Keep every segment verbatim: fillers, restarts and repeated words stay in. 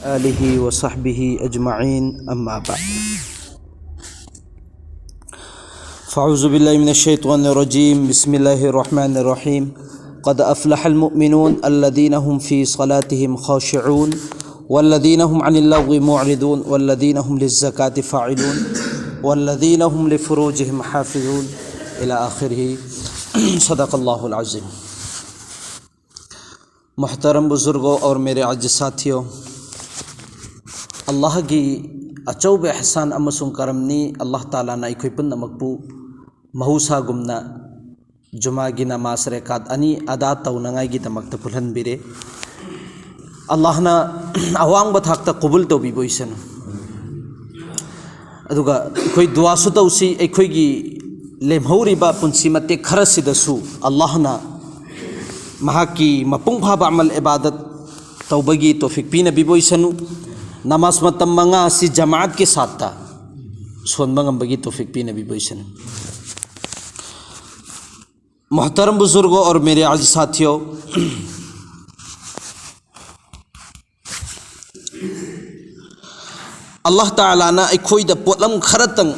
آله وصحبه أجمعين، أما بعد. فأعوذ بالله من الشيطان الرجيم. بسم الله الرحمن الرحيم. قد أفلح المؤمنون الذين هم في صلاتهم خاشعون والذين هم عن اللغو معرضون والذين هم للزكاة فاعلون والذين هم لفروجهم حافظون إلى آخره. صدق الله العظيم. मोहतरम बुजुर्गों और मेरे अज़ीज़ साथियों, ꯑꯜꯂꯥꯍꯒꯤ ꯑꯆꯧꯕ ꯑꯦꯍꯁꯥꯟ ꯑꯃꯁꯨꯡ ꯀꯔꯝꯅꯤ꯫ ꯑꯜꯂꯥꯍ ꯇꯥꯂꯥꯅ ꯑꯩꯈꯣꯏ ꯄꯨꯝꯅꯃꯛꯄꯨ ꯃꯍꯧꯁꯥꯒꯨꯝꯅ ꯖꯨꯃꯥꯒꯤ ꯅꯃꯥꯖ ꯔꯦꯀꯥꯠ ꯑꯅꯤ ꯑꯗꯥ ꯇꯧꯅꯉꯥꯏꯒꯤꯗꯃꯛꯇ ꯄꯨꯜꯍꯟꯕꯤꯔꯦ꯫ ꯑꯜꯂꯥꯍꯅ ꯑꯋꯥꯡꯕ ꯊꯥꯛꯇ ꯀꯕꯨꯜ ꯇꯧꯕꯤꯕ ꯑꯣꯏꯁꯅꯨ꯫ ꯑꯗꯨꯒ ꯑꯩꯈꯣꯏ ꯗꯨꯋꯥꯁꯨ ꯇꯧꯁꯤ, ꯑꯩꯈꯣꯏꯒꯤ ꯂꯦꯝꯍꯧꯔꯤꯕ ꯄꯨꯟꯁꯤ ꯃꯇꯦꯛ ꯈꯔꯁꯤꯗꯁꯨ ꯑꯜꯂꯥꯍꯅ ꯃꯍꯥꯛꯀꯤ ꯃꯄꯨꯡ ꯐꯥꯕ ꯑꯃꯜ ꯏꯕꯥꯗꯠ ꯇꯧꯕꯒꯤ ꯇꯣꯐꯤꯛ ꯄꯤꯅꯕꯤꯕ ꯑꯣꯏꯁꯅꯨ꯫ ꯅꯃꯥꯖ ꯃꯇꯝ ꯃꯉꯥ ꯑꯁꯤ ꯖꯃꯥꯠꯀꯤ ꯁꯥꯠꯇ ꯁꯣꯟꯕ ꯉꯝꯕꯒꯤ ꯇꯣꯐꯤꯛ ꯄꯤꯅꯕꯤꯕ ꯑꯣꯏꯁꯅꯨ꯫ मोहतरम बुजुर्गों और मेरे अज़ीज़ साथियों, ꯑꯜꯂꯥꯍ ꯇꯥꯂꯥꯅ ꯑꯩꯈꯣꯏꯗ ꯄꯣꯠꯂꯝ ꯈꯔꯇꯪ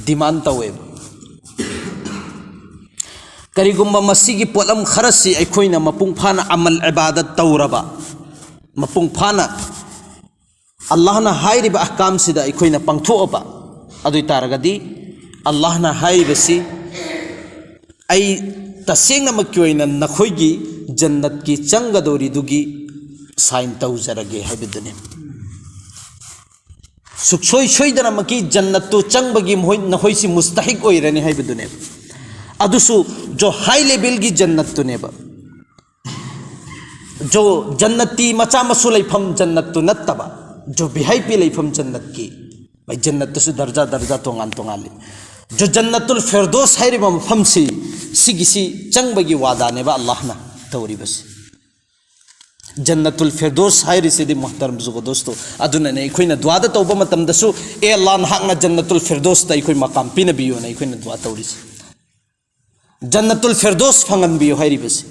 ꯗꯤꯃꯥꯟ ꯇꯧꯋꯦꯕ꯫ ꯀꯔꯤꯒꯨꯝꯕ ꯃꯁꯤꯒꯤ ꯄꯣꯠꯂꯝ ꯈꯔꯁꯤ ꯑꯩꯈꯣꯏꯅ ꯃꯄꯨꯡ ꯐꯥꯅ ꯑꯃꯜ ꯏꯕꯥꯗꯠ ꯇꯧꯔꯕ, ꯃꯄꯨꯡ ꯐꯥꯅ ꯑꯜꯂꯥꯍꯅ ꯍꯥꯏꯔꯤꯕ ꯑꯍꯀꯥꯝꯁꯤꯗ ꯑꯩꯈꯣꯏꯅ ꯄꯥꯡꯊꯣꯛꯑꯕ, ꯑꯗꯨ ꯑꯣꯏ ꯇꯥꯔꯒꯗꯤ ꯑꯜꯂꯥꯍꯅ ꯍꯥꯏꯔꯤꯕꯁꯤ, "ꯑꯩ ꯇꯁꯦꯡꯅꯃꯛꯀꯤ ꯑꯣꯏꯅ ꯅꯈꯣꯏꯒꯤ ꯖꯟꯅꯠꯀꯤ ꯆꯪꯒꯗꯧꯔꯤꯗꯨꯒꯤ ꯁꯥꯏꯟ ꯇꯧꯖꯔꯒꯦ" ꯍꯥꯏꯕꯗꯨꯅꯤ꯫ ꯁꯨꯛꯁꯣꯏ ꯁꯣꯏꯗꯅꯃꯛꯀꯤ ꯖꯟꯅꯠꯇꯨ ꯆꯪꯕꯒꯤ ꯃꯈꯣꯏ, ꯅꯈꯣꯏꯁꯤ ꯃꯨꯁꯇꯍꯤꯛ ꯑꯣꯏꯔꯅꯤ ꯍꯥꯏꯕꯗꯨꯅꯦꯕ꯫ ꯑꯗꯨꯁꯨ ꯖꯣ ꯍꯥꯏ ꯂꯦꯚꯦꯜꯒꯤ ꯖꯟꯅꯠꯇꯨꯅꯦꯕ꯫ ꯖꯣ ꯖꯟꯅꯠꯇꯤ ꯃꯆꯥ ꯃꯁꯨ ꯂꯩꯐꯝ ꯖꯟꯅꯠꯇꯨ ꯅꯠꯇꯕ, ꯖꯣ ꯚꯤ ꯑꯥꯏ ꯄꯤ ꯂꯩꯐꯝ ꯖꯟꯅꯠꯀꯤ꯫ ꯃꯥꯏ ꯖꯟꯅꯠꯇꯁꯨ ꯗꯔꯖꯥ ꯗꯔꯖꯥ ꯇꯣꯉꯥꯟ ꯇꯣꯉꯥꯟꯂꯤ꯫ ꯖꯣ ꯖꯟꯅꯠꯇꯨꯜ ꯐꯤꯔꯗꯣꯁ ꯍꯥꯏꯔꯤꯕ ꯃꯐꯝꯁꯤ, ꯁꯤꯒꯤꯁꯤ ꯆꯪꯕꯒꯤ ꯋꯥꯗꯥꯅꯦꯕ ꯑꯜꯂꯥꯍꯅ ꯇꯧꯔꯤꯕꯁꯤ꯫ ꯖꯟꯅꯠꯇꯨꯜ ꯐꯤꯔꯗꯣꯁ ꯍꯥꯏꯔꯤꯁꯤꯗꯤ ꯃꯣꯍꯇꯔꯝ ꯖꯨꯒꯣꯗꯣꯁꯇꯣ, ꯑꯗꯨꯅꯅꯦ ꯑꯩꯈꯣꯏꯅ ꯗꯨꯋꯥꯗ ꯇꯧꯕ ꯃꯇꯝꯗꯁꯨ, "ꯑꯦ ꯑꯜꯂꯥꯍ, ꯅꯍꯥꯛꯅ ꯖꯟꯅꯠꯇꯨꯜ ꯐꯤꯔꯗꯣꯁꯇ ꯑꯩꯈꯣꯏ ꯃꯀꯥꯝ ꯄꯤꯅꯕꯤꯌꯨꯅ" ꯑꯩꯈꯣꯏꯅ ꯗꯨꯋꯥ ꯇꯧꯔꯤꯁꯦ꯫ ꯖꯟꯅꯠꯇꯨꯜ ꯐꯤꯔꯗꯣꯁ ꯐꯪꯍꯟꯕꯤꯌꯨ ꯍꯥꯏꯔꯤꯕꯁꯦ꯫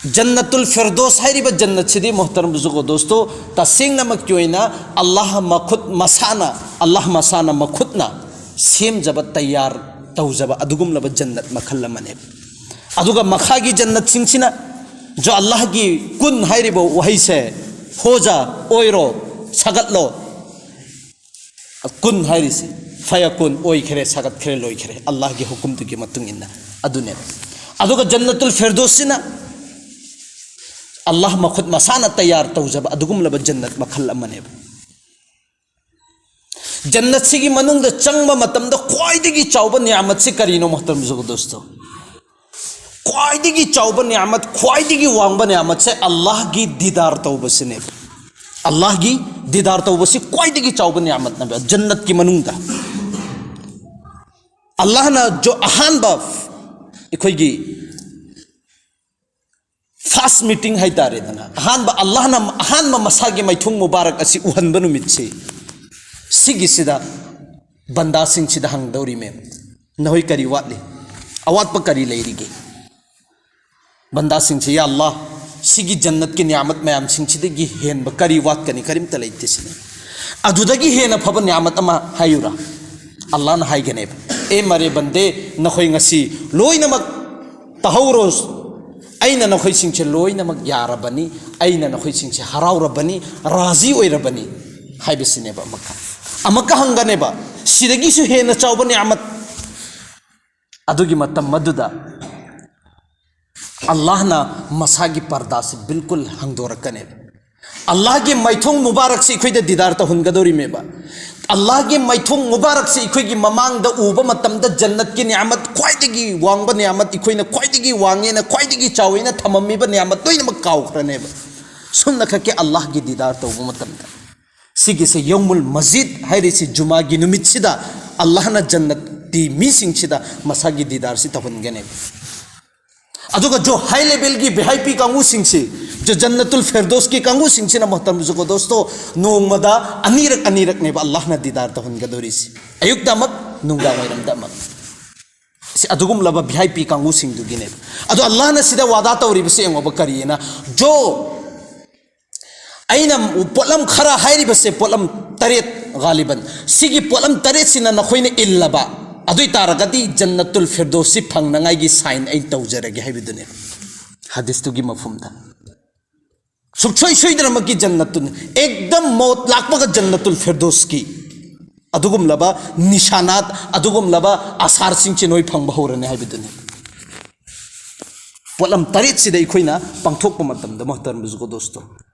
ꯖꯟꯅꯇꯨꯜ ꯐꯤꯔꯗꯣꯁ ꯍꯥꯏꯔꯤꯕ ꯖꯟꯅꯠꯁꯤꯗꯤ, ꯃꯣꯍꯇꯔꯝ ꯕꯨꯖꯨꯔꯒꯣ ꯗꯣꯁꯇꯣ, ꯇꯁꯦꯡꯅꯃꯛꯀꯤ ꯑꯣꯏꯅ ꯑꯜꯂꯥꯍ ꯃꯈꯨꯠ ꯃꯁꯥꯅ, ꯑꯜꯂꯥꯍ ꯃꯁꯥꯅ ꯃꯈꯨꯠꯅ ꯁꯦꯝꯖꯕ, ꯇꯌꯥꯔ ꯇꯧꯖꯕ ꯑꯗꯨꯒꯨꯝꯂꯕ ꯖꯟꯅꯠ ꯃꯈꯜ ꯑꯃꯅꯦꯕ꯫ ꯑꯗꯨꯒ ꯃꯈꯥꯒꯤ ꯖꯟꯅꯠꯁꯤꯡꯁꯤꯅ, ꯖꯣ ꯑꯜꯂꯥꯍꯒꯤ ꯀꯨꯟ ꯍꯥꯏꯔꯤꯕ ꯋꯥꯍꯩꯁꯦ, ꯍꯣꯖꯥ, ꯑꯣꯏꯔꯣ, ꯁꯥꯒꯠꯂꯣ, ꯀꯨꯟ ꯍꯥꯏꯔꯤꯁꯤ, ꯐꯌꯥꯀꯨꯟ, ꯑꯣꯏꯈ꯭ꯔꯦ, ꯁꯥꯒꯠꯈ꯭ꯔꯦ, ꯂꯣꯏꯈ꯭ꯔꯦ, ꯑꯜꯂꯥꯍꯒꯤ ꯍꯨꯀꯨꯝꯗꯨꯒꯤ ꯃꯇꯨꯡ ꯏꯟꯅ꯫ ꯑꯗꯨꯅꯦꯕ꯫ ꯑꯗꯨꯒ ꯖꯟꯅꯇꯨꯜ ꯐꯤꯔꯗꯣꯁꯁꯤꯅ ꯑꯜꯂꯥꯍ ꯃꯈꯨꯠ ꯃꯁꯥꯅ ꯇꯌꯥꯔ ꯇꯧꯖꯕ ꯑꯗꯨꯒꯨꯝꯂꯕ ꯖꯟꯅꯠ ꯃꯈꯜ ꯑꯃꯅꯦꯕ꯫ ꯖꯟꯅꯠꯁꯤꯒꯤ ꯃꯅꯨꯡꯗ ꯆꯪꯕ ꯃꯇꯝꯗ ꯈ꯭ꯋꯥꯏꯗꯒꯤ ꯆꯥꯎꯕ ꯅꯤꯌꯥꯃꯠꯁꯤ ꯀꯔꯤꯅꯣ, ꯃꯣꯍꯇꯔꯝ ꯕꯨꯖꯨꯔꯒꯣ ꯗꯣꯁꯇꯣ? ꯈ꯭ꯋꯥꯏꯗꯒꯤ ꯆꯥꯎꯕ ꯅꯤꯌꯥꯃꯠ, ꯈ꯭ꯋꯥꯏꯗꯒꯤ ꯋꯥꯡꯕ ꯅꯤꯌꯥꯃꯠꯁꯦ ꯑꯜꯂꯥꯍꯒꯤ ꯗꯤꯗꯥꯔ ꯇꯧꯕꯁꯤꯅꯦꯕ꯫ ꯑꯜꯂꯥꯍꯒꯤ ꯗꯤꯗꯥꯔ ꯇꯧꯕꯁꯤ ꯈ꯭ꯋꯥꯏꯗꯒꯤ ꯆꯥꯎꯕ ꯅꯤꯌꯥꯃꯠꯅꯦꯕ ꯖꯟꯅꯠꯀꯤ ꯃꯅꯨꯡꯗ꯫ ꯑꯜꯂꯥꯍꯅ ꯖꯣ ꯑꯍꯥꯟꯕ ꯑꯩꯈꯣꯏꯒꯤ ꯐꯥꯔꯁ ꯃꯤꯇꯤꯡ ꯍꯥꯏꯇꯥꯔꯦꯗꯅ, ꯑꯍꯥꯟꯕ, ꯑꯜꯂꯥꯍꯅ ꯑꯍꯥꯟꯕ ꯃꯁꯥꯒꯤ ꯃꯥꯏꯊꯣꯡ ꯃꯨꯕꯥꯔꯛ ꯑꯁꯤ ꯎꯍꯟꯕ ꯅꯨꯃꯤꯠꯁꯤ, ꯁꯤꯒꯤꯁꯤꯗ ꯕꯟꯗꯥꯁꯤꯡꯁꯤꯗ ꯍꯪꯗꯧꯔꯤꯃꯦ, "ꯅꯈꯣꯏ ꯀꯔꯤ ꯋꯥꯠꯂꯤ? ꯑꯋꯥꯠꯄ ꯀꯔꯤ ꯂꯩꯔꯤꯒꯦ?" ꯕꯟꯗꯥꯁꯤꯡꯁꯤ, "ꯌꯥ ꯑꯜꯂꯥꯍ, ꯁꯤꯒꯤ ꯖꯟꯅꯠꯀꯤ ꯅꯤꯌꯥꯃꯠ ꯃꯌꯥꯝꯁꯤꯡꯁꯤꯗꯒꯤ ꯍꯦꯟꯕ ꯀꯔꯤ ꯋꯥꯠꯀꯅꯤ? ꯀꯔꯤꯝꯇ ꯂꯩꯇꯦ" ꯁꯤꯅꯤ꯫ "ꯑꯗꯨꯗꯒꯤ ꯍꯦꯟꯅ ꯐꯕ ꯅꯤꯌꯥꯃꯠ ꯑꯃ ꯍꯥꯏꯌꯨꯔꯥ?" ꯑꯜꯂꯥꯍꯅ ꯍꯥꯏꯒꯅꯦꯕ, "ꯑꯦ ꯃꯔꯦ ꯕꯟꯗꯦ, ꯅꯈꯣꯏ ꯉꯁꯤ ꯂꯣꯏꯅꯃꯛ ꯇꯥꯍꯧꯔꯣ, ꯑꯩꯅ ꯅꯈꯣꯏꯁꯤꯡꯁꯦ ꯂꯣꯏꯅꯃꯛ ꯌꯥꯔꯕꯅꯤ, ꯑꯩꯅ ꯅꯈꯣꯏꯁꯤꯡꯁꯦ ꯍꯔꯥꯎꯔꯕꯅꯤ, ꯔꯥꯖꯤ ꯑꯣꯏꯔꯕꯅꯤ" ꯍꯥꯏꯕꯁꯤꯅꯦꯕ꯫ ꯑꯃꯨꯛꯀ, ꯑꯃꯨꯛꯀ ꯍꯪꯒꯅꯦꯕ, "ꯁꯤꯗꯒꯤꯁꯨ ꯍꯦꯟꯅ ꯆꯥꯎꯕ ꯅꯤꯌꯥꯃꯠ?" ꯑꯗꯨꯒꯤ ꯃꯇꯝ ꯑꯗꯨꯗ ꯑꯜꯂꯥꯍꯅ ꯃꯁꯥꯒꯤ ꯄꯔꯗꯥꯁꯤ ꯕꯤꯜꯀꯨꯜ ꯍꯪꯗꯣꯔꯛꯀꯅꯦꯕ꯫ ꯑꯜꯂꯥꯍꯒꯤ ꯃꯥꯏꯊꯣꯡ ꯃꯨꯕꯥꯔꯛꯁꯤ ꯑꯩꯈꯣꯏꯗ ꯗꯤꯗꯥꯔ ꯇꯧꯍꯟꯒꯗꯧꯔꯤꯃꯦꯕ꯫ ꯑꯜꯂꯥꯍꯒꯤ ꯃꯥꯏꯊꯣꯡ ꯃꯨꯕꯥꯔꯛꯁꯤ ꯑꯩꯈꯣꯏꯒꯤ ꯃꯃꯥꯡꯗ ꯎꯕ ꯃꯇꯝꯗ, ꯖꯟꯅꯠꯀꯤ ꯅꯤꯌꯥꯃꯠ, ꯈ꯭ꯋꯥꯏꯗꯒꯤ ꯋꯥꯡꯕ ꯅꯤꯌꯥꯃꯠ, ꯑꯩꯈꯣꯏꯅ ꯈ꯭ꯋꯥꯏꯗꯒꯤ ꯋꯥꯡꯉꯦꯅ, ꯈ꯭ꯋꯥꯏꯗꯒꯤ ꯆꯥꯎꯋꯦꯅ ꯊꯝꯃꯝꯃꯤꯕ ꯅꯤꯌꯥꯃꯠ ꯂꯣꯏꯅꯃꯛ ꯀꯥꯎꯈ꯭ꯔꯅꯦꯕ, ꯁꯨꯝꯅ ꯈꯛꯀꯤ ꯑꯜꯂꯥꯍꯒꯤ ꯗꯤꯗꯥꯔ ꯇꯧꯕ ꯃꯇꯝꯗ꯫ ꯁꯤꯒꯤꯁꯦ ꯌꯧꯃꯨꯜ ꯃꯖꯤꯗ ꯍꯥꯏꯔꯤꯁꯤ, ꯖꯨꯃꯥꯒꯤ ꯅꯨꯃꯤꯠꯁꯤꯗ ꯑꯜꯂꯥꯍꯅ ꯖꯟꯅꯠꯇꯤ ꯃꯤꯁꯤꯡꯁꯤꯗ ꯃꯁꯥꯒꯤ ꯗꯤꯗꯥꯔꯁꯤ ꯇꯧꯍꯟꯒꯅꯦꯕ꯫ ꯑꯗꯨꯒ ꯖꯣ ꯍꯥꯏ ꯂꯦꯚꯦꯜꯒꯤ ꯚꯤ ꯑꯥꯏ ꯄꯤ ꯀꯥꯡꯕꯨꯁꯤꯡꯁꯤ, ꯖꯣ ꯖꯟꯅꯇꯨꯜ ꯐꯤꯔꯗꯣꯁꯀꯤ ꯀꯥꯡꯕꯨꯁꯤꯡꯁꯤꯅ, ꯃꯣꯍꯇꯔꯝ ꯕꯨꯖꯨꯔꯒꯣ ꯗꯣꯁꯇꯣ, ꯅꯣꯡꯃꯗ ꯑꯅꯤꯔꯛ ꯑꯅꯤꯔꯛꯅꯦꯕ ꯑꯜꯂꯥꯍꯅ ꯗꯤꯗꯥꯔ ꯇꯧꯍꯟꯒꯗꯧꯔꯤꯁꯤ, ꯑꯌꯨꯛꯇ ꯑꯃꯛ, ꯅꯨꯡꯗꯥꯡ ꯋꯥꯏꯔꯝꯗ ꯑꯃꯛ꯫ ꯁꯤ ꯑꯗꯨꯒꯨꯝꯂꯕ ꯚꯤ ꯑꯥꯏ ꯄꯤ ꯀꯥꯡꯕꯨꯁꯤꯡꯗꯨꯒꯤꯅꯦꯕ꯫ ꯑꯗꯣ ꯑꯜꯂꯥꯍꯅ ꯁꯤꯗ ꯋꯥꯗꯥ ꯇꯧꯔꯤꯕꯁꯤ ꯌꯦꯡꯉꯣꯕ, ꯀꯔꯤꯅ? ꯖꯣ ꯑꯩꯅ ꯄꯣꯠꯂꯝ ꯈꯔ ꯍꯥꯏꯔꯤꯕꯁꯦ, ꯄꯣꯠꯂꯝ ꯇꯔꯦꯠ, ꯒꯥꯂꯤꯕꯟ, ꯁꯤꯒꯤ ꯄꯣꯠꯂꯝ ꯇꯔꯦꯠꯁꯤꯅ ꯅꯈꯣꯏꯅ ꯏꯜꯂꯕ, ꯑꯗꯨꯏ ꯇꯥꯔꯒꯗꯤ ꯖꯟꯅꯇꯨꯜ ꯐꯤꯔꯗꯣꯁꯁꯤ ꯐꯪꯅꯉꯥꯏꯒꯤ ꯁꯥꯏꯟ ꯑꯩ ꯇꯧꯖꯔꯒꯦ ꯍꯥꯏꯕꯗꯨꯅꯦ ꯍꯗꯤꯁꯇꯨꯒꯤ ꯃꯐꯝꯗ꯫ ꯁꯨꯡꯁꯣꯏ ꯁꯣꯏꯗꯅꯃꯛꯀꯤ ꯖꯟꯅꯇꯨꯜ, ꯑꯦꯛꯗꯝ ꯃꯧꯠ ꯂꯥꯛꯄꯒ ꯖꯟꯅꯇꯨꯜ ꯐꯤꯔꯗꯣꯁꯀꯤ ꯑꯗꯨꯒꯨꯝꯂꯕ ꯅꯤꯁꯥꯅꯥꯠ, ꯑꯗꯨꯒꯨꯝꯂꯕ ꯑꯁꯥꯔꯁꯤꯡꯁꯤ ꯅꯣꯏ ꯐꯪꯕ ꯍꯧꯔꯅꯤ ꯍꯥꯏꯕꯗꯨꯅꯤ꯫ ꯄꯣꯠꯂꯝ ꯇꯔꯦꯠꯁꯤꯗ ꯑꯩꯈꯣꯏꯅ ꯄꯥꯡꯊꯣꯛꯄ ꯃꯇꯝꯗ, ꯃꯣꯍꯇꯔꯝ ꯕꯨꯖꯨꯒꯣ ꯗꯣꯁꯇꯣ,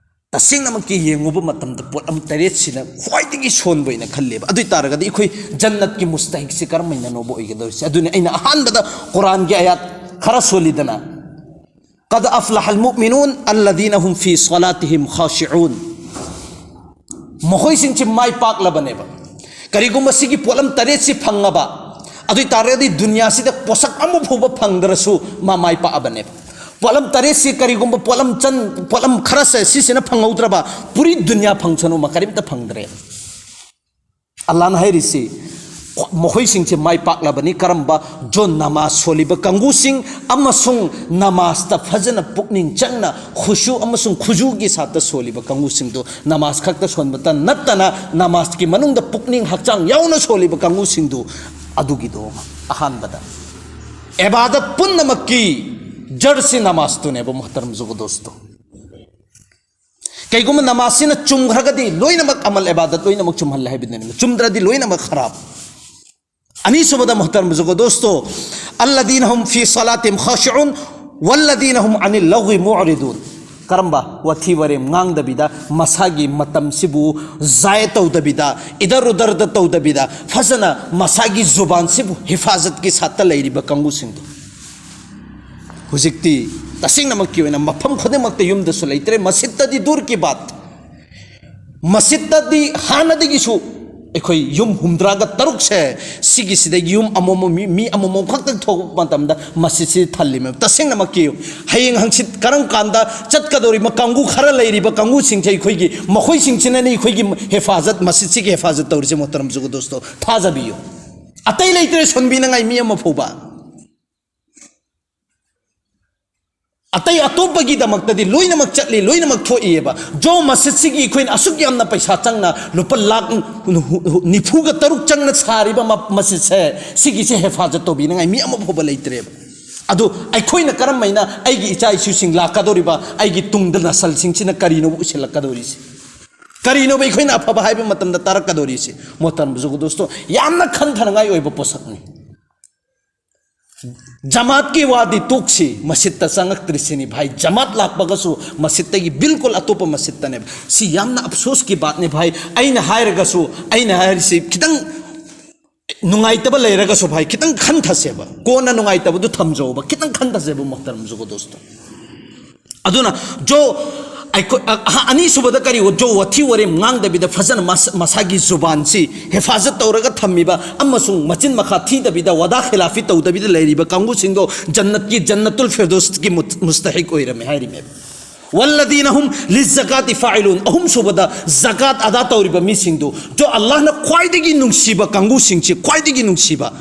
ꯇꯁꯦꯡꯅꯃꯛꯀꯤ ꯌꯦꯡꯉꯨꯕ ꯃꯇꯝꯗ ꯄꯣꯠꯂꯝ ꯇꯔꯦꯠꯁꯤꯅ ꯈ꯭ꯋꯥꯏꯗꯒꯤ ꯁꯣꯟꯕ ꯑꯣꯏꯅ ꯈꯜꯂꯦꯕ꯫ ꯑꯗꯨ ꯑꯣꯏ ꯇꯥꯔꯒꯗꯤ ꯑꯩꯈꯣꯏ ꯖꯟꯅꯠꯀꯤ ꯃꯨꯁꯇꯍꯤꯛꯁꯤ ꯀꯔꯝ ꯍꯥꯏꯅꯅꯣꯕ ꯑꯣꯏꯒꯗꯧꯔꯤꯁꯦ? ꯑꯗꯨꯅꯤ ꯑꯩꯅ ꯑꯍꯥꯟꯕꯗ ꯀꯨꯔꯥꯟꯒꯤ ꯑꯌꯥꯠ ꯈꯔ ꯁꯣꯜꯂꯤꯗꯅ, "ꯀꯗ ꯑꯐꯂꯍꯜ ꯃꯨꯑꯃꯤꯅꯨꯟ ꯑꯜꯂꯗꯤꯅ ꯍꯨꯝ ꯐꯤ ꯁꯣꯂꯥꯇꯤꯍꯤꯝ ꯈꯥꯁꯤꯎꯟ"꯫ ꯃꯈꯣꯏꯁꯤꯡꯁꯤ ꯃꯥꯏ ꯄꯥꯛꯂꯕꯅꯦꯕ꯫ ꯀꯔꯤꯒꯨꯝꯕ ꯁꯤꯒꯤ ꯄꯣꯠꯂꯝ ꯇꯔꯦꯠꯁꯤ ꯐꯪꯉꯕ, ꯑꯗꯨ ꯑꯣꯏ ꯇꯥꯔꯒꯗꯤ ꯗꯨꯅꯤꯌꯥꯁꯤꯗ ꯄꯣꯠꯁꯛ ꯑꯃ ꯐꯥꯎꯕ ꯐꯪꯗ꯭ꯔꯁꯨ ꯃꯥ ꯃꯥꯏ ꯄꯥꯛꯑꯕꯅꯦꯕ꯫ ꯄꯣꯠꯂꯝ ꯇꯔꯦꯠꯁꯤ ꯀꯔꯤꯒꯨꯝꯕ ꯄꯣꯠꯂꯝ ꯆꯟ, ꯄꯣꯠꯂꯝ ꯈꯔꯁꯦ ꯁꯤꯁꯤꯅ ꯐꯪꯍꯧꯗ꯭ꯔꯕ, ꯄꯨꯔꯤ ꯗꯨꯅꯤꯌꯥ ꯐꯪꯁꯅꯨ, ꯃꯥ ꯀꯔꯤꯝꯇ ꯐꯪꯗ꯭ꯔꯦ꯫ ꯑꯜꯂꯥꯍꯅ ꯍꯥꯏꯔꯤꯁꯤ, ꯃꯈꯣꯏꯁꯤꯡꯁꯦ ꯃꯥꯏ ꯄꯥꯛꯂꯕꯅꯤ꯫ ꯀꯔꯝꯕ? ꯖꯣ ꯅꯃꯥꯖ ꯁꯣꯜꯂꯤꯕ ꯀꯥꯡꯕꯨꯁꯤꯡ ꯑꯃꯁꯨꯡ ꯅꯃꯥꯖꯇ ꯐꯖꯅ ꯄꯨꯛꯅꯤꯡ ꯆꯪꯅ ꯈꯨꯁꯨ ꯑꯃꯁꯨꯡ ꯈꯨꯖꯨꯒꯤ ꯁꯥꯠꯇ ꯁꯣꯜꯂꯤꯕ ꯀꯥꯡꯕꯨꯁꯤꯡꯗꯨ, ꯅꯃꯥꯖ ꯈꯛꯇ ꯁꯣꯟꯕꯇ ꯅꯠꯇꯅ ꯅꯃꯥꯖꯀꯤ ꯃꯅꯨꯡꯗ ꯄꯨꯛꯅꯤꯡ ꯍꯛꯆꯥꯡ ꯌꯥꯎꯅ ꯁꯣꯜꯂꯤꯕ ꯀꯥꯡꯕꯨꯁꯤꯡꯗꯨ, ꯑꯗꯨꯒꯤꯗꯣ ꯑꯍꯥꯟꯕꯗ꯫ ꯑꯦꯕꯥꯗꯠ ꯄꯨꯝꯅꯃꯛꯀꯤ ꯖꯔꯁꯤ ꯅꯃꯥꯖꯇꯨꯅꯦꯕ, ꯃꯣꯍꯇꯔꯝ ꯕꯨꯖꯨꯒꯣ ꯗꯣꯁꯇꯣ꯫ ꯀꯩꯒꯨꯝꯕ ꯅꯃꯥꯖꯁꯤꯅ ꯆꯨꯝꯈ꯭ꯔꯒꯗꯤ ꯂꯣꯏꯅꯃꯛ ꯑꯃꯜ ꯑꯦꯕꯥꯗꯠ ꯂꯣꯏꯅꯃꯛ ꯆꯨꯝꯍꯜꯂꯦ ꯍꯥꯏꯕꯗꯨꯅꯦꯕ, ꯆꯨꯝꯗ꯭ꯔꯗꯤ ꯂꯣꯏꯅꯃꯛ ꯈꯔꯥꯞ꯫ ꯑꯅꯤꯁꯨꯕꯗ, ꯃꯣꯍꯇꯔꯝ ꯕꯨꯖꯨꯒꯣ ꯗꯣꯁꯇꯣ, "ꯑꯜꯂꯗꯤꯅ ꯍꯨꯝ ꯐꯤ ꯁꯂꯥꯇꯤꯝ ꯈꯥꯁꯤꯎꯟ, ꯋꯜꯂꯗꯤꯅ ꯍꯨꯝ ꯑꯅꯤꯜ ꯂꯒꯋꯤ ꯃꯨꯑꯔꯤꯗꯨꯟ"꯫ ꯀꯔꯝꯕ? ꯋꯥꯊꯤ ꯋꯥꯔꯦꯝ ꯉꯥꯡꯗꯕꯤꯗ, ꯃꯁꯥꯒꯤ ꯃꯇꯝꯁꯤꯕꯨ ꯖꯥꯌ ꯇꯧꯗꯕꯤꯗ, ꯏꯗꯔ ꯎꯗꯔꯗ ꯇꯧꯗꯕꯤꯗ, ꯐꯖꯅ ꯃꯁꯥꯒꯤ ꯖꯨꯕꯥꯟꯁꯤꯕꯨ ꯍꯤꯐꯥꯖꯠꯀꯤ ꯁꯥꯠꯇ ꯂꯩꯔꯤꯕ ꯀꯥꯡꯕꯨꯁꯤꯡꯗꯣ꯫ ꯍꯧꯖꯤꯛꯇꯤ ꯇꯁꯦꯡꯅꯃꯛꯀꯤ ꯑꯣꯏꯅ ꯃꯐꯝ ꯈꯨꯗꯤꯡꯃꯛꯇ ꯌꯨꯝꯗꯁꯨ ꯂꯩꯇ꯭ꯔꯦ, ꯃꯁꯖꯤꯗꯇꯗꯤ ꯗꯨꯔ ꯀꯤ ꯕꯥꯠ꯫ ꯃꯁꯖꯤꯗꯇꯗꯤ ꯍꯥꯟꯅꯗꯒꯤꯁꯨ ꯑꯩꯈꯣꯏ ꯌꯨꯝ ꯍꯨꯝꯗ꯭ꯔꯥꯒ ꯇꯔꯨꯛꯁꯦ, ꯁꯤꯒꯤꯁꯤꯗꯒꯤ ꯌꯨꯝ ꯑꯃꯃꯝ, ꯃꯤ, ꯃꯤ ꯑꯃꯃꯝ ꯈꯛꯇꯪ ꯊꯣꯛꯄ ꯃꯇꯝꯗ ꯃꯁꯖꯤꯗꯁꯤ ꯊꯜꯂꯤꯃꯦ꯫ ꯇꯁꯦꯡꯅꯃꯛꯀꯤ ꯍꯌꯦꯡ ꯍꯪꯆꯤꯠ ꯀꯔꯝ ꯀꯥꯟꯗ ꯆꯠꯀꯗꯧꯔꯤꯕ ꯀꯥꯡꯕꯨ ꯈꯔ ꯂꯩꯔꯤꯕ ꯀꯥꯡꯕꯨꯁꯤꯡꯁꯦ, ꯑꯩꯈꯣꯏꯒꯤ, ꯃꯈꯣꯏꯁꯤꯡꯁꯤꯅꯅꯤ ꯑꯩꯈꯣꯏꯒꯤ ꯍꯤꯐꯥꯖꯠ, ꯃꯁꯖꯤꯗꯁꯤꯒꯤ ꯍꯤꯐꯥꯖꯠ ꯇꯧꯔꯤꯁꯦ, ꯃꯣꯍꯇꯔꯝ ꯕꯨꯖꯨꯒꯣ ꯗꯣꯁꯇꯣ, ꯊꯥꯖꯕꯤꯌꯨ꯫ ꯑꯇꯩ ꯂꯩꯇ꯭ꯔꯦ ꯁꯣꯟꯕꯤꯅꯉꯥꯏ ꯃꯤ ꯑꯃ ꯐꯥꯎꯕ꯫ ꯑꯇꯩ ꯑꯇꯣꯞꯄꯒꯤꯗꯃꯛꯇꯗꯤ ꯂꯣꯏꯅꯃꯛ ꯆꯠꯂꯤ, ꯂꯣꯏꯅꯃꯛ ꯊꯣꯛꯏꯑꯕ꯫ ꯖꯣ ꯃꯁꯖꯤꯗꯁꯤꯒꯤ ꯑꯩꯈꯣꯏꯅ ꯑꯁꯨꯛ ꯌꯥꯝꯅ ꯄꯩꯁꯥ ꯆꯪꯅ, ꯂꯨꯄꯥ ꯂꯥꯈ ꯅꯤꯐꯨꯒ ꯇꯔꯨꯛ ꯆꯪꯅ ꯁꯥꯔꯤꯕ ꯃ-, ꯃꯁꯖꯤꯗꯁꯦ, ꯁꯤꯒꯤꯁꯦ ꯍꯦꯐꯥꯖꯠ ꯇꯧꯕꯤꯅꯤꯡꯉꯥꯏ ꯃꯤ ꯑꯃ ꯐꯥꯎꯕ ꯂꯩꯇ꯭ꯔꯦꯕ꯫ ꯑꯗꯨ ꯑꯩꯈꯣꯏꯅ ꯀꯔꯝ ꯍꯥꯏꯅ ꯑꯩꯒꯤ ꯏꯆꯥ ꯏꯁꯨꯁꯤꯡ ꯂꯥꯛꯀꯗꯧꯔꯤꯕ, ꯑꯩꯒꯤ ꯇꯨꯡꯗ ꯅꯁꯜꯁꯤꯡꯁꯤꯅ ꯀꯔꯤꯅꯣꯕ ꯎꯁꯤꯜꯂꯛꯀꯗꯧꯔꯤꯁꯦ? ꯀꯔꯤꯅꯣꯕ ꯑꯩꯈꯣꯏꯅ ꯑꯐꯕ ꯍꯥꯏꯕ ꯃꯇꯝꯗ ꯇꯥꯔꯛꯀꯗꯧꯔꯤꯁꯦ? ꯃꯣꯍꯇꯔꯝ ꯕꯨꯖꯨꯔꯒ ꯗꯣꯁꯇꯣ, ꯌꯥꯝꯅ ꯈꯟꯊꯅꯉꯥꯏ ꯑꯣꯏꯕ ꯄꯣꯠꯁꯛꯅꯤ꯫ ꯖꯃꯥꯠꯀꯤ ꯋꯥꯗꯤ ꯇꯣꯛꯁꯤ, ꯃꯁꯖꯤꯗꯇ ꯆꯪꯉꯛꯇ꯭ꯔꯤꯁꯤꯅꯤ ꯚꯥꯏ꯫ ꯖꯃꯥꯠ ꯂꯥꯛꯄꯒꯁꯨ ꯃꯁꯖꯤꯗꯇꯒꯤ ꯕꯤꯜꯀꯨꯜ ꯑꯇꯣꯞꯄ ꯃꯁꯖꯤꯗꯇꯅꯦꯕ꯫ ꯁꯤ ꯌꯥꯝꯅ ꯑꯐꯁꯣꯁꯀꯤ ꯕꯥꯠꯅꯤ ꯚꯥꯏ꯫ ꯑꯩꯅ ꯍꯥꯏꯔꯒꯁꯨ, ꯑꯩꯅ ꯍꯥꯏꯔꯤꯁꯤ ꯈꯤꯇꯪ ꯅꯨꯡꯉꯥꯏꯇꯕ ꯂꯩꯔꯒꯁꯨ ꯚꯥꯏ, ꯈꯤꯇꯪ ꯈꯟꯊꯁꯦꯕ꯫ ꯀꯣꯟꯅ ꯅꯨꯡꯉꯥꯏꯇꯕꯗꯨ ꯊꯝꯖꯧꯕ, ꯈꯤꯇꯪ ꯈꯟꯊꯁꯦꯕ, ꯃꯣꯍꯇꯔꯝ ꯕꯨꯖꯨꯔꯒ ꯗꯣꯁꯇꯣ꯫ ꯑꯗꯨꯅ ꯖꯣ, ꯑꯩꯈꯣꯏ, ꯑ-, ꯑ-, ꯑꯅꯤꯁꯨꯕꯗ ꯀꯔꯤ, ꯖꯣ ꯋꯥꯊꯤ ꯋꯥꯔꯦꯝ ꯉꯥꯡꯗꯕꯤꯗ ꯐꯖꯅ ꯃꯁ-, ꯃꯁꯥꯒꯤ ꯖꯨꯕꯥꯟꯁꯤ ꯍꯦꯐꯥꯖꯠ ꯇꯧꯔꯒ ꯊꯝꯃꯤꯕ ꯑꯃꯁꯨꯡ ꯃꯆꯤꯟ ꯃꯈꯥ ꯊꯤꯗꯕꯤꯗ, ꯋꯥꯗꯥ ꯈꯤꯂꯥꯐꯤ ꯇꯧꯗꯕꯤꯗ ꯂꯩꯔꯤꯕ ꯀꯥꯡꯕꯨꯁꯤꯡꯗꯣ ꯖꯟꯅꯠꯀꯤ, ꯖꯟꯅꯇꯨꯜ ꯐꯤꯔꯗꯧꯁꯀꯤ ꯃꯨꯠ-, ꯃꯨꯁꯇꯍꯤꯛ ꯑꯣꯏꯔꯝꯃꯦ ꯍꯥꯏꯔꯤꯃꯦꯕ꯫ ꯋꯜꯂꯗꯤꯅ ꯍꯨꯝ ꯂꯤꯖꯀꯥꯇꯤ ꯐꯥꯏꯂꯨꯟ꯫ ꯑꯍꯨꯝꯁꯨꯕꯗ, ꯖꯀꯥꯠ ꯑꯗꯥ ꯇꯧꯔꯤꯕ ꯃꯤꯁꯤꯡꯗꯨ, ꯖꯣ ꯑꯜꯂꯥꯍꯅ ꯈ꯭ꯋꯥꯏꯗꯒꯤ ꯅꯨꯡꯁꯤꯕ ꯀꯥꯡꯕꯨꯁꯤꯡꯁꯤ, ꯈ꯭ꯋꯥꯏꯗꯒꯤ ꯅꯨꯡꯁꯤꯕ,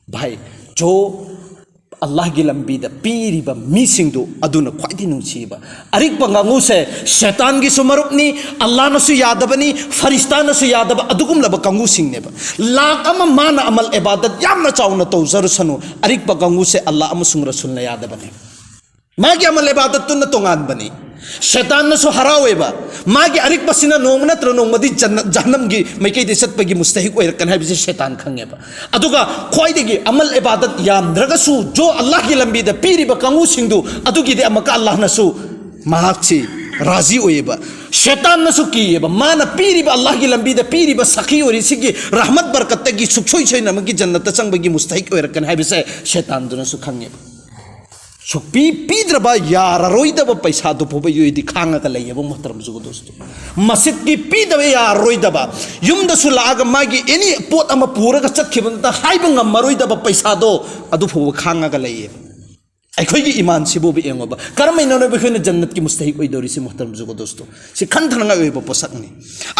ꯚꯥꯏ, ꯖꯣ ꯑꯜꯂꯥꯍꯒꯤ ꯂꯝꯕꯤꯗ ꯄꯤꯔꯤꯕ ꯃꯤꯁꯤꯡꯗꯨ ꯑꯗꯨꯅ ꯈ꯭ꯋꯥꯏꯗꯒꯤ ꯅꯨꯡꯁꯤꯕ꯫ ꯑꯔꯤꯛꯄ ꯀꯥꯡꯕꯨꯁꯦ ꯁꯦꯇꯥꯟꯒꯤꯁꯨ ꯃꯔꯨꯞꯅꯤ, ꯑꯜꯂꯥꯍꯅꯁꯨ ꯌꯥꯗꯕꯅꯤ, ꯐꯔꯤꯁꯇꯥꯅꯁꯨ ꯌꯥꯗꯕ ꯑꯗꯨꯒꯨꯝꯂꯕ ꯀꯥꯡꯕꯨꯁꯤꯡꯅꯦꯕ꯫ ꯂꯥꯛ ꯑꯃ ꯃꯥꯅ ꯑꯃꯜ ꯏꯕꯥꯗꯠ ꯌꯥꯝꯅ ꯆꯥꯎꯅ ꯇꯧꯖꯔꯨꯁꯅꯨ, ꯑꯔꯤꯛꯄ ꯀꯥꯡꯕꯨꯁꯦ ꯑꯜꯂꯥꯍ ꯑꯃꯁꯨꯡ ꯔꯁꯨꯜꯅ ꯌꯥꯗꯕꯅꯦ꯫ ꯃꯥꯒꯤ ꯑꯃꯜ ꯏꯕꯥꯗꯠꯇꯨꯅ ꯇꯣꯉꯥꯟꯕꯅꯤ꯫ ꯁꯦꯇꯥꯟꯅꯁꯨ ꯍꯔꯥꯎꯋꯦꯕ꯫ ꯃꯥꯒꯤ ꯑꯔꯤꯛꯄꯁꯤꯅ ꯅꯣꯡꯃ ꯅꯠꯇ꯭ꯔ ꯅꯣꯡꯃꯗꯤ ꯖꯟꯅ-, ꯖꯍꯟꯅꯝꯒꯤ ꯃꯥꯏꯀꯩꯗ ꯆꯠꯄꯒꯤ ꯃꯨꯁꯇꯍꯤꯛ ꯑꯣꯏꯔꯛꯀꯅꯤ ꯍꯥꯏꯕꯁꯤ ꯁꯦꯇꯥꯟ ꯈꯪꯉꯦꯕ꯫ ꯑꯗꯨꯒ ꯈ꯭ꯋꯥꯏꯗꯒꯤ ꯑꯃꯜ ꯏꯕꯥꯗꯠ ꯌꯥꯝꯗ꯭ꯔꯒꯁꯨ ꯖꯣ ꯑꯜꯂꯥꯍꯒꯤ ꯂꯝꯕꯤꯗ ꯄꯤꯔꯤꯕ ꯀꯥꯡꯕꯨꯁꯤꯡꯗꯨ ꯑꯗꯨꯒꯤꯗꯤ ꯑꯃꯨꯛꯀ ꯑꯜꯂꯥꯍꯅꯁꯨ ꯃꯍꯥꯛꯁꯤ ꯔꯥꯖꯤ ꯑꯣꯏꯌꯦꯕ꯫ ꯁꯦꯇꯥꯟꯅꯁꯨ ꯀꯤꯌꯦꯕ꯫ ꯃꯥꯅ ꯄꯤꯔꯤꯕ, ꯑꯜꯂꯥꯍꯒꯤ ꯂꯝꯕꯤꯗ ꯄꯤꯔꯤꯕ ꯁꯈꯤ ꯑꯣꯏꯔꯤꯁꯤꯒꯤ ꯔꯍꯃꯠ ꯕꯔꯀꯠꯇꯒꯤ ꯁꯨꯛꯁꯣꯏ ꯁꯣꯏꯅꯃꯛꯀꯤ ꯖꯟꯅꯠꯇ ꯆꯪꯕꯒꯤ ꯃꯨꯁꯇꯍꯤꯛ ꯑꯣꯏꯔꯛꯀꯅꯤ ꯍꯥꯏꯕꯁꯦ ꯁꯦꯇꯥꯟꯗꯨꯅꯁꯨ ꯈꯪꯉꯦꯕ꯫ ꯁꯨꯛꯄꯤ ꯄꯤꯗ꯭ꯔꯕ ꯌꯥꯔꯔꯣꯏꯗꯕ ꯄꯩꯁꯥꯗꯨ ꯐꯥꯎꯕ ꯌꯨ ꯑꯦꯗꯤ ꯈꯥꯡꯉꯒ ꯂꯩꯌꯦꯕ, ꯃꯣꯍꯇꯔꯝ ꯕꯨꯖꯨꯔꯒ ꯗꯣꯁꯇꯣ꯫ ꯃꯁꯖꯤꯗꯀꯤ ꯄꯤꯗꯕ ꯌꯥꯔꯔꯣꯏꯗꯕ, ꯌꯨꯝꯗꯁꯨ ꯂꯥꯛꯑꯒ ꯃꯥꯒꯤ ꯑꯦꯅꯤ ꯄꯣꯠ ꯑꯃ ꯄꯨꯔꯒ ꯆꯠꯈꯤꯕ ꯃꯇꯝꯗ ꯍꯥꯏꯕ ꯉꯝꯃꯔꯣꯏꯗꯕ ꯄꯩꯁꯥꯗꯣ ꯑꯗꯨ ꯐꯥꯎꯕ ꯈꯥꯡꯉꯒ ꯂꯩꯌꯦꯕ꯫ ꯑꯩꯈꯣꯏꯒꯤ ꯏꯃꯥꯟꯁꯤꯕꯨ ꯌꯦꯡꯉꯣꯕ, ꯀꯔꯝꯍꯥꯏꯅꯅꯣꯕ ꯑꯩꯈꯣꯏꯅ ꯖꯟꯅꯠꯀꯤ ꯃꯨꯁꯇꯍꯤꯛ ꯑꯣꯏꯗꯧꯔꯤꯁꯤ, ꯃꯣꯍꯇꯔꯝ ꯕꯨꯖꯨꯔꯒ ꯗꯣꯁꯇꯣ? ꯁꯤ ꯈꯟꯊꯅꯉꯥꯏ ꯑꯣꯏꯕ ꯄꯣꯠꯁꯛꯅꯤ꯫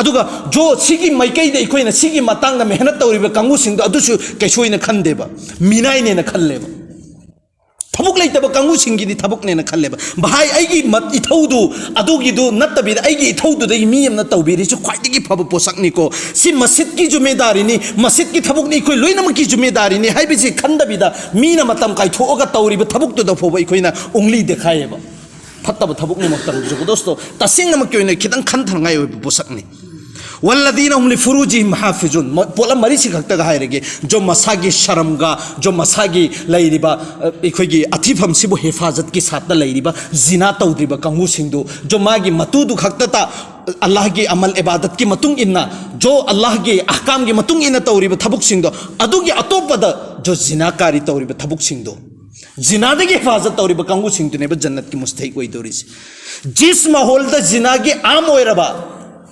ꯑꯗꯨꯒ ꯖꯣ ꯁꯤꯒꯤ ꯃꯥꯏꯀꯩꯗ ꯑꯩꯈꯣꯏꯅ ꯁꯤꯒꯤ ꯃꯇꯥꯡꯗ ꯃꯦꯍꯅꯠ ꯇꯧꯔꯤꯕ ꯀꯥꯡꯕꯨꯁꯤꯡꯗꯣ ꯑꯗꯨꯁꯨ ꯀꯩꯁꯨ ꯑꯣꯏꯅ ꯈꯟꯗꯦꯕ, ꯃꯤꯅꯥꯏꯅꯦꯅ ꯈꯜꯂꯦꯕ꯫ ꯊꯕꯛ ꯂꯩꯇꯕ ꯀꯥꯡꯕꯨꯁꯤꯡꯒꯤꯗꯤ ꯊꯕꯛꯅꯦꯅ ꯈꯜꯂꯦꯕ꯫ ꯚꯥꯏ, ꯑꯩꯒꯤ ꯃꯠ-, ꯏꯊꯧꯗꯨ ꯑꯗꯨꯒꯤꯗꯨ ꯅꯠꯇꯕꯤꯗ ꯑꯩꯒꯤ ꯏꯊꯧꯗꯨꯗꯒꯤ ꯃꯤ ꯑꯃꯅ ꯇꯧꯕꯤꯔꯤꯁꯨ ꯈ꯭ꯋꯥꯏꯗꯒꯤ ꯐꯕ ꯄꯣꯠꯁꯛꯅꯤꯀꯣ꯫ ꯁꯤ ꯃꯁꯖꯤꯗꯀꯤ ꯖꯨꯃꯦꯗꯥꯔꯤꯅꯤ, ꯃꯁꯖꯤꯗꯀꯤ ꯊꯕꯛꯅꯤ, ꯑꯩꯈꯣꯏ ꯂꯣꯏꯅꯃꯛꯀꯤ ꯖꯨꯃꯦꯗꯥꯔꯤꯅꯤ ꯍꯥꯏꯕꯁꯤ ꯈꯟꯗꯕꯤꯗ ꯃꯤꯅ ꯃꯇꯝ ꯀꯥꯏꯊꯣꯛꯑꯒ ꯇꯧꯔꯤꯕ ꯊꯕꯛꯇꯨꯗ ꯐꯥꯎꯕ ꯑꯩꯈꯣꯏꯅ ꯎꯪꯂꯤ ꯗꯦꯈꯥꯏꯌꯦꯕ꯫ ꯐꯠꯇꯕ ꯊꯕꯛꯅꯤ ꯃꯣꯍꯇꯔꯝ ꯖꯨꯒꯣ ꯗꯣꯁꯇꯣ꯫ ꯇꯁꯦꯡꯅꯃꯛꯀꯤ ꯑꯣꯏꯅ ꯈꯤꯇꯪ ꯈꯟꯊꯅꯉꯥꯏ ꯑꯣꯏꯕ ꯄꯣꯠꯁꯛꯅꯤ꯫ ꯋꯜꯂꯗꯤꯅ ꯍꯨꯝ ꯂꯤꯐꯨꯔꯨꯖꯤꯍꯤꯝ ꯍꯥꯐꯤꯖꯨꯟ꯫ ꯃ-, ꯄꯣꯠꯂꯝ ꯃꯔꯤꯁꯤ ꯈꯛꯇꯒ ꯍꯥꯏꯔꯒꯦ꯫ ꯖꯣ ꯃꯁꯥꯒꯤ ꯁꯔꯝꯒ, ꯖꯣ ꯃꯁꯥꯒꯤ ꯂꯩꯔꯤꯕ, ꯑ, ꯑꯩꯈꯣꯏꯒꯤ ꯑꯊꯤꯐꯝꯁꯤꯕꯨ ꯍꯤꯐꯥꯖꯠꯀꯤ ꯁꯥꯠꯇ ꯂꯩꯔꯤꯕ ꯖꯤꯅꯥ ꯇꯧꯗ꯭ꯔꯤꯕ ꯀꯥꯡꯕꯨꯁꯤꯡꯗꯨ, ꯖꯣ ꯃꯥꯒꯤ ꯃꯇꯨꯗꯨ ꯈꯛꯇꯇ ꯑꯜꯂꯥꯍꯒꯤ ꯑꯃꯜ ꯏꯕꯥꯗꯠꯀꯤ ꯃꯇꯨꯡ ꯏꯟꯅ, ꯖꯣ ꯑꯜꯂꯥꯍꯒꯤ ꯑꯍꯀꯥꯝꯒꯤ ꯃꯇꯨꯡ ꯏꯟꯅ ꯇꯧꯔꯤꯕ ꯊꯕꯛꯁꯤꯡꯗꯣ, ꯑꯗꯨꯒꯤ ꯑꯇꯣꯞꯄꯗ ꯖꯣ ꯖꯤꯅꯥꯀꯥꯔꯤ ꯇꯧꯔꯤꯕ ꯊꯕꯛꯁꯤꯡꯗꯣ, ꯖꯤꯅꯥꯗꯒꯤ ꯍꯤꯐꯥꯖꯠ ꯇꯧꯔꯤꯕ ꯀꯥꯡꯕꯨꯁꯤꯡꯗꯨꯅꯦꯕ ꯖꯟꯅꯠꯀꯤ ꯃꯨꯁꯇꯍꯤꯛ ꯑꯣꯏꯗꯧꯔꯤꯁꯦ꯫ ꯖꯤꯁ ꯃꯥꯍꯣꯜꯗ ꯖꯤꯅꯥꯒꯤ ꯑꯥꯝ ꯑꯣꯏꯔꯕ,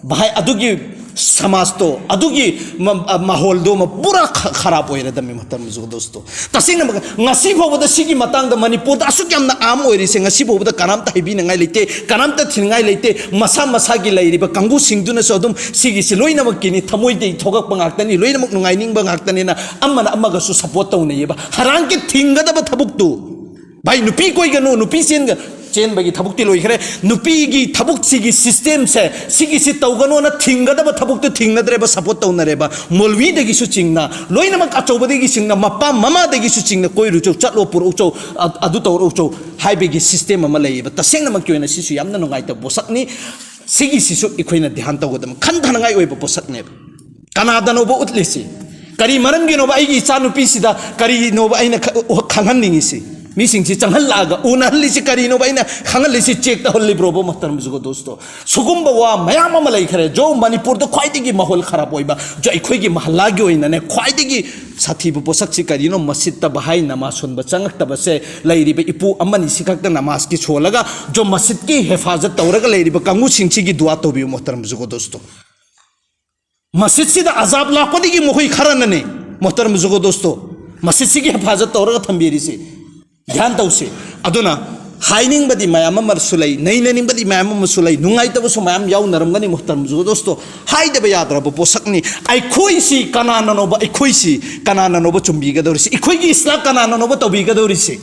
ꯚꯥꯏ, ꯑꯗꯨꯒꯤ ꯁꯃꯥꯖꯇꯣ, ꯑꯗꯨꯒꯤ ꯃ-, ꯑ, ꯃꯥꯍꯣꯜꯗꯣ ꯃ-, ꯄꯨꯔꯥ ꯈ-, ꯈꯔꯥꯞ ꯑꯣꯏꯔꯗꯝꯃꯤ ꯃꯣꯍꯇꯔꯝ ꯖꯨꯒꯣ ꯗꯣꯁꯇꯣ꯫ ꯇꯁꯦꯡꯅ ꯉꯁꯤ ꯐꯥꯎꯕꯗ ꯁꯤꯒꯤ ꯃꯇꯥꯡꯗ ꯃꯅꯤꯄꯨꯔꯗ ꯑꯁꯨꯛ ꯌꯥꯝꯅ ꯑꯥꯝ ꯑꯣꯏꯔꯤꯁꯦ, ꯉꯁꯤ ꯐꯥꯎꯕꯗ ꯀꯅꯥꯝꯇ ꯍꯥꯏꯕꯤꯅꯉꯥꯏ ꯂꯩꯇꯦ, ꯀꯅꯥꯝꯇ ꯊꯤꯅꯉꯥꯏ ꯂꯩꯇꯦ꯫ ꯃꯁꯥ ꯃꯁꯥꯒꯤ ꯂꯩꯔꯤꯕ ꯀꯥꯡꯕꯨꯁꯤꯡꯗꯨꯅꯁꯨ ꯑꯗꯨꯝ ꯁꯤꯒꯤꯁꯤ ꯂꯣꯏꯅꯃꯛꯀꯤꯅꯤ, ꯊꯃꯣꯏꯗꯒꯤ ꯊꯣꯛꯂꯛꯄ ꯉꯥꯛꯇꯅꯤ, ꯂꯣꯏꯅꯃꯛ ꯅꯨꯡꯉꯥꯏꯅꯤꯡꯕ ꯉꯥꯛꯇꯅꯤꯅ ꯑꯃꯅ ꯑꯃꯒꯁꯨ ꯁꯞꯄꯣꯔꯠ ꯇꯧꯅꯩꯌꯦꯕ꯫ ꯍꯔꯥꯡꯒꯤ ꯊꯤꯡꯒꯗꯕ ꯊꯕꯛꯇꯨ, ꯚꯥꯏ, ꯅꯨꯄꯤ ꯀꯣꯏꯒꯅꯨ, ꯅꯨꯄꯤ ꯆꯦꯟꯒ-, ꯆꯦꯟꯕꯒꯤ ꯊꯕꯛꯇꯤ ꯂꯣꯏꯈ꯭ꯔꯦ꯫ ꯅꯨꯄꯤꯒꯤ ꯊꯕꯛꯁꯤꯒꯤ ꯁꯤꯁꯇꯦꯝꯁꯦ, ꯁꯤꯒꯤꯁꯤ ꯇꯧꯒꯅꯣꯅ ꯊꯤꯡꯒꯗꯕ ꯊꯕꯛꯇꯨ ꯊꯤꯡꯅꯗ꯭ꯔꯦꯕ, ꯁꯞꯄꯣꯔꯠ ꯇꯧꯅꯔꯦꯕ꯫ ꯃꯣꯜꯋꯤꯗꯒꯤꯁꯨ ꯆꯤꯡꯅ, ꯂꯣꯏꯅꯃꯛ ꯑꯆꯧꯕꯗꯒꯤ ꯆꯤꯡꯅ, ꯃꯄꯥ ꯃꯃꯥꯗꯒꯤꯁꯨ ꯆꯤꯡꯅ, ꯀꯣꯏꯔꯨꯆꯧ, ꯆꯠꯂꯣ, ꯄꯨꯔꯛꯎꯆꯧ, ꯑ-, ꯑꯗꯨ ꯇꯧꯔꯛꯎꯆꯧ ꯍꯥꯏꯕꯒꯤ ꯁꯤꯁꯇꯦꯝ ꯑꯃ ꯂꯩꯌꯦꯕ꯫ ꯇꯁꯦꯡꯅꯃꯛꯀꯤ ꯑꯣꯏꯅ ꯁꯤꯁꯨ ꯌꯥꯝꯅ ꯅꯨꯡꯉꯥꯏꯇꯕ ꯄꯣꯠꯁꯛꯅꯤ꯫ ꯁꯤꯒꯤꯁꯤꯁꯨ ꯑꯩꯈꯣꯏꯅ ꯙ꯭ꯌꯥꯟ ꯇꯧꯒꯗꯕ, ꯈꯟꯊꯅꯉꯥꯏ ꯑꯣꯏꯕ ꯄꯣꯠꯁꯛꯅꯦꯕ꯫ ꯀꯅꯥꯗꯅꯣꯕ ꯎꯠꯂꯤꯁꯤ? ꯀꯔꯤ ꯃꯔꯝꯒꯤꯅꯣꯕ ꯑꯩꯒꯤ ꯏꯆꯥꯅꯨꯄꯤꯁꯤꯗ ꯀꯔꯤꯅꯣꯕ ꯑꯩꯅ ꯈ-, ꯎ-, ꯈꯪꯍꯟꯅꯤꯡꯉꯤꯁꯤ? ꯃꯤꯁꯤꯡꯁꯤ ꯆꯪꯍꯜꯂꯛꯑꯒ ꯎꯅꯍꯜꯂꯤꯁꯤ ꯀꯔꯤꯅꯣꯕ? ꯑꯩꯅ ꯈꯪꯍꯜꯂꯤꯁꯤ ꯆꯦꯛ ꯇꯧꯍꯜꯂꯤꯕ꯭ꯔꯣꯕ, ꯃꯣꯍꯇꯔꯝ ꯖꯨꯒꯣ ꯗꯣꯁꯇꯣ? ꯁꯨꯒꯨꯝꯕ ꯋꯥ ꯃꯌꯥꯝ ꯑꯃ ꯂꯩꯈ꯭ꯔꯦ꯫ ꯖꯣ ꯃꯅꯤꯄꯨꯔꯗ ꯈ꯭ꯋꯥꯏꯗꯒꯤ ꯃꯥꯍꯣꯜ ꯈꯔꯥꯞ ꯑꯣꯏꯕ, ꯖꯣ ꯑꯩꯈꯣꯏꯒꯤ ꯃꯍꯜꯂꯥꯒꯤ ꯑꯣꯏꯅꯅꯦ ꯈ꯭ꯋꯥꯏꯗꯒꯤ ꯁꯥꯊꯤꯕ ꯄꯣꯠꯁꯛꯁꯤ ꯀꯔꯤꯅꯣ? ꯃꯁꯖꯤꯗꯇ ꯚꯥꯏ ꯅꯃꯥꯖ ꯁꯣꯟꯕ ꯆꯪꯉꯛꯇꯕꯁꯦ, ꯂꯩꯔꯤꯕ ꯏꯄꯨ ꯑꯃꯅꯤ ꯁꯤ ꯈꯛꯇ ꯅꯃꯥꯖꯀꯤ ꯁꯣꯜꯂꯒ ꯖꯣ ꯃꯁꯖꯤꯗꯀꯤ ꯍꯦꯐꯥꯖꯠ ꯇꯧꯔꯒ ꯂꯩꯔꯤꯕ ꯀꯥꯡꯕꯨꯁꯤꯡꯁꯤꯒꯤ ꯗꯨꯋꯥ ꯇꯧꯕꯤꯌꯨ, ꯃꯣꯍꯇꯔꯝ ꯖꯨꯒꯣ ꯗꯣꯁꯇꯣ꯫ ꯃꯁꯖꯤꯗꯁꯤꯗ ꯑꯖꯥꯕ ꯂꯥꯛꯄꯗꯒꯤ ꯃꯈꯣꯏ ꯈꯔꯅꯅꯦ, ꯃꯣꯍꯇꯔꯝ ꯖꯨꯒꯣ ꯗꯣꯁꯇꯣ, ꯃꯁꯖꯤꯗꯁꯤꯒꯤ ꯍꯦꯐꯥꯖꯠ ꯇꯧꯔꯒ ꯊꯝꯕꯤꯔꯤꯁꯤ꯫ ꯙ꯭ꯌꯥꯟ ꯇꯧꯁꯤ꯫ ꯑꯗꯨꯅ ꯍꯥꯏꯅꯤꯡꯕꯗꯤ ꯃꯌꯥꯝ ꯑꯃꯁꯨ ꯂꯩ, ꯅꯩꯅꯅꯤꯡꯕꯗꯤ ꯃꯌꯥꯝ ꯑꯃꯁꯨ ꯂꯩ, ꯅꯨꯡꯉꯥꯏꯇꯕꯁꯨ ꯃꯌꯥꯝ ꯌꯥꯎꯅꯔꯝꯒꯅꯤ, ꯃꯣꯍꯇꯔꯝ ꯖꯨꯒꯣ ꯗꯣꯁꯇꯣ꯫ ꯍꯥꯏꯗꯕ ꯌꯥꯗ꯭ꯔꯕ ꯄꯣꯠꯁꯛꯅꯤ꯫ ꯑꯩꯈꯣꯏꯁꯤ ꯀꯅꯥꯅꯅꯣꯕ, ꯑꯩꯈꯣꯏꯁꯤ ꯀꯅꯥꯅꯅꯣꯕ ꯆꯨꯝꯕꯤꯒꯗꯧꯔꯤꯁꯤ? ꯑꯩꯈꯣꯏꯒꯤ ꯏꯁꯂꯥꯝ ꯀꯅꯥꯅꯅꯣꯕ ꯇꯧꯕꯤꯒꯗꯧꯔꯤꯁꯤ?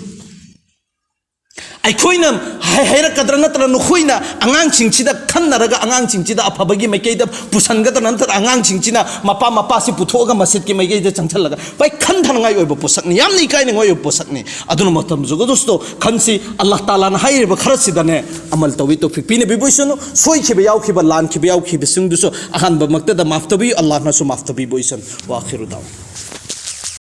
ꯑꯩꯈꯣꯏꯅ ꯍꯥꯏ- ꯍꯥꯏꯔꯛꯀꯗ꯭ꯔꯥ, ꯅꯠꯇ꯭ꯔꯒ ꯅꯈꯣꯏꯅ ꯑꯉꯥꯡꯁꯤꯡꯁꯤꯗ ꯈꯟꯅꯔꯒ ꯑꯉꯥꯡꯁꯤꯡꯁꯤꯗ ꯑꯐꯕꯒꯤ ꯃꯥꯏꯀꯩꯗ ꯄꯨꯁꯟꯒꯗ꯭ꯔꯥ, ꯅꯠꯇ꯭ꯔꯒ ꯑꯉꯥꯡꯁꯤꯡꯁꯤꯅ ꯃꯄꯥ ꯃꯄꯥꯁꯤ ꯄꯨꯊꯣꯛꯑꯒ ꯃꯁꯤꯠꯀꯤ ꯃꯥꯏꯀꯩꯗ ꯆꯪꯁꯜꯂꯒ? ꯚꯥꯏ, ꯈꯟꯊꯅꯉꯥꯏ ꯑꯣꯏꯕ ꯄꯣꯠꯁꯛꯅꯤ, ꯌꯥꯝꯅ ꯏꯀꯥꯏꯅꯤꯡꯉꯥꯏ ꯑꯣꯏꯕ ꯄꯣꯠꯁꯛꯅꯤ꯫ ꯑꯗꯨꯅ ꯃꯇꯝꯁꯨ ꯑꯗꯨꯁꯨ ꯈꯟꯁꯤ, ꯑꯜꯂꯥꯍ ꯇꯥꯂꯥꯅ ꯍꯥꯏꯔꯤꯕ ꯈꯔꯁꯤꯗꯅꯦ ꯑꯃꯜ ꯇꯧꯕꯤ ꯇꯧꯐꯤꯛ ꯄꯤꯅꯕꯤꯕ ꯑꯣꯏꯁꯅꯨ꯫ ꯁꯣꯏꯈꯤꯕ ꯌꯥꯎꯈꯤꯕ, ꯂꯥꯟꯈꯤꯕ ꯌꯥꯎꯈꯤꯕꯁꯤꯡꯗꯨꯁꯨ ꯑꯍꯥꯟꯕꯃꯛꯇꯗ ꯃꯥꯐ ꯇꯧꯕꯤꯌꯨ, ꯑꯜꯂꯥꯍꯅꯁꯨ ꯃꯥꯐ ꯇꯧꯕꯤꯕ ꯑꯣꯏꯁꯅꯨ꯫ ꯋꯥꯈꯤꯔꯨ ꯗꯥꯎ꯫